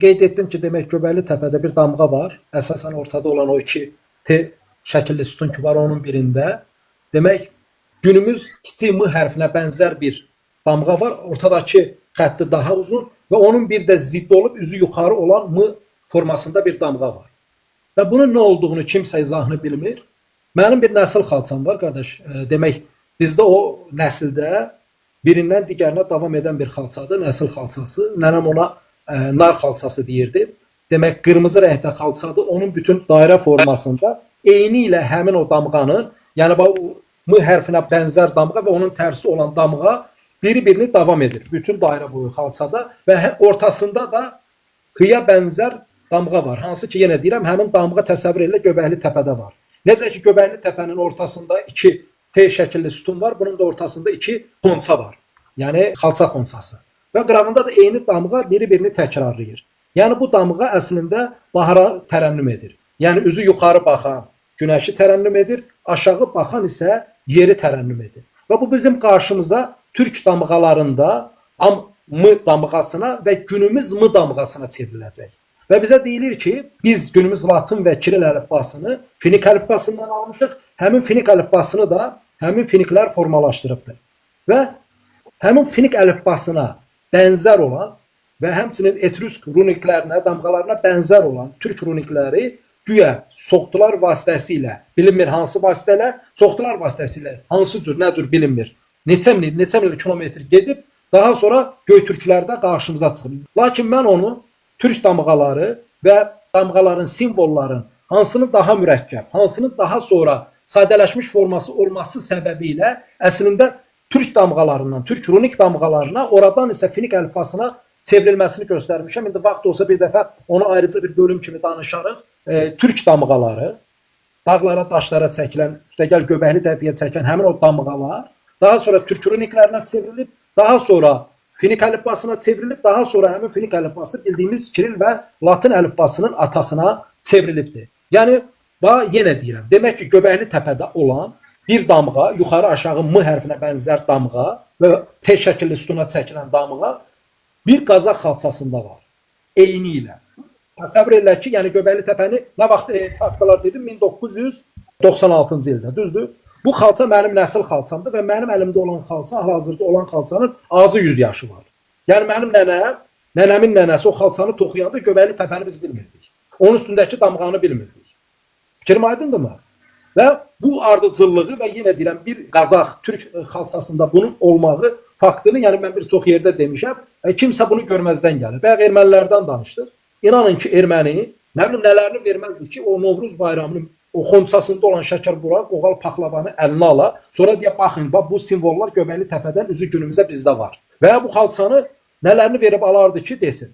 Qeyd etdim ki, demək Göbəkli Təpədə bir damğa var. Əsasən ortada olan o iki T şəkilli sütun ki var onun birində. Demək günümüz kiçik M hərfinə bənzər bir damğa var. Ortadakı xətti daha uzun və onun bir də ziddi olub üzü yuxarı olan M formasında bir damğa var. Və bunun nə olduğunu kimsə izahını bilmir. Mənim bir nəsil xalçam var qardaş. Demək bizdə o nəsildə birindən digərinə davam edən bir xalçadır, nəsil xalçası. Nənəm ona nar xalçası deyirdi. Demək qırmızı rəngdə xalçadır. Onun bütün dairə formasında eyni ilə həmin o damğanın, yəni bax o M hərfinə bənzər damğa və onun tərsi olan damğa biri-birini davam edir. Bütün dairə boyu xalçada və ortasında da H-ya bənzər damğa var. Hansı ki, yenə deyirəm, həmin damğa təsəvvür elə Göbəkli Təpədə var. Necə ki, Göbəkli Təpənin ortasında iki T şəkilli sütun var, bunun da ortasında iki xonça var. Yəni xalça xonçası. Və qırağında da eyni damğa biri-birini təkrarlayır. Yəni bu damğa əslində bahara tərənnüm edir. Yəni üzü yuxarı baxan günəşi tərənnüm edir, aşağı baxan isə yeri tərənnüm edir. Və bu bizim qarşımıza türk damğalarında M damğasına və günümüz M damğasına çevriləcək. Və bizə deyilir ki, biz günümüz Latın və Kiril əlifbasını Finik əlifbasından almışıq. Həmin Finik əlifbasını da həmin Finiklər formalaşdırıbdır. Və həmin Finik əlifbasına bənzər olan və həmçinin Etrusk runiklərinə, damğalarına bənzər olan türk runikləri güya soxtular vasitəsilə, bilinmir hansı vasitələ, soxtular vasitəsilə hansı cür, nə cür bilinmir. Neçə mil, neçə mil kilometr gedib daha sonra Göytürklərdə qarşımıza çıxıb. Lakin mən onu türk damğaları və damğaların, simvolların hansının daha mürəkkəb, hansının daha sonra sadələşmiş forması olması səbəbi ilə əslində türk damğalarından, türk runik damğalarına, oradan isə Finik əlifbasına çevrilməsini göstərmişəm. İndi vaxt olsa bir dəfə onu ayrıca bir bölüm kimi danışarıq. Türk damğaları, dağlara, daşlara çəkilən, üstəgəl Göbəkli Təpəyə çəkilən həmin o damğalar daha sonra türk runiklərinə çevrilib, daha sonra Finik əlifbasına çevrilib, daha sonra həmin Finik əlifbası bildiyimiz Kiril və Latın əlifbasının atasına çevrilibdir. Yəni bax yenə deyirəm, demək ki, Göbəkli Təpədə olan bir damğa, yuxarı aşağı M hərfinə bənzər damğa və T şəkilli sütuna çəkilən damğa bir Qazax xalçasında var. Eyni ilə. Təsəvvür elə ki, yəni Göbəkli Təpəni nə vaxt tapdılar dedim, 1996-cı ildə, düzdür? Bu xalça mənim nəsil xalçamdır və mənim əlimdə olan xalça, hal-hazırda olan xalçanın azı 100 yaşı var. Yəni mənim nənəm, nənəmin nənəsi o xalçanı toxuyanda Göbəkli Təpəni biz bilmirdik. Onun üstündəki damğanı bilmirdik. Fikrim aydındırmı? Və bu ardıcıllığı və yenə deyirəm bir Qazax türk xalçasında bunun olmağı faktını, yəni mən bir çox yerdə demişəm, kimsə bunu görməzdən gəlir. Bayaq ermənilərdən danışdıq. İnanın ki, erməni nə bilim nələrini verməzdi ki, o Novruz bayramının o xonçasında olan şəkər bura, qoğal paxlavanı əlinə ala, sonra deyə baxın, bax bu simvollar Göbəkli Təpədən üzü günümüzə bizdə var. Və ya bu xalçanı nələrini verib alardı ki, desin.